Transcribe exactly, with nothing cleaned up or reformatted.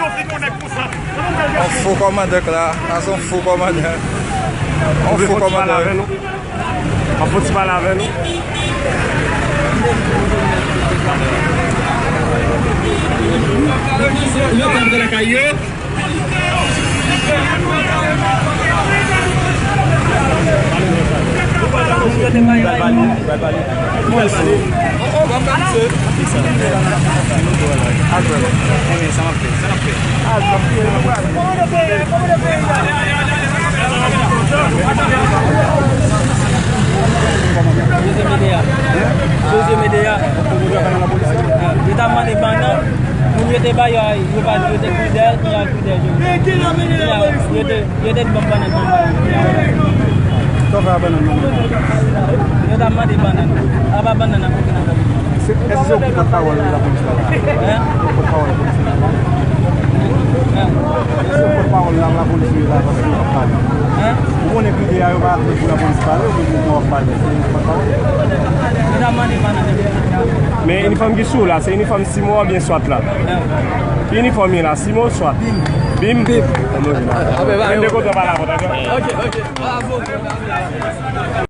On fo kòmandan k la. Sa se on fo kòmandan. On fo kòmandan. An fò ti pale avè nou. Yo t antre lakay yo. Moun yo te bay yo. José Medea. José Medea. Yo ta mande bannann, moun yo te ba yo, yo pa di yo te kri dèyè, kounya yo kri dèyè José. Yo te, yo te di ban m bannann, ban m bannann. Yo ta mande bannann. Apa bannann nan kote nan fè. Èske se ou ki pòtpawòl lapolis la? Hein? Pòtpawòl lapolis la? Èske se pòtpawòl la, lapolis la, paske yo ap pale? Hein? Ou konnen pide a yo pa ap di pou lapolis pale, ou menm w ap pale. Se pòtpawòl? Yo ta mande bannann. Men inifòm ki sou la, se inifòm Simo oubyen swat la? Hein? Ki inifòm ye la, Simo ou swat? Bim. Bim? Bim. Mwen de kote pa la, ok, ok. Bravo.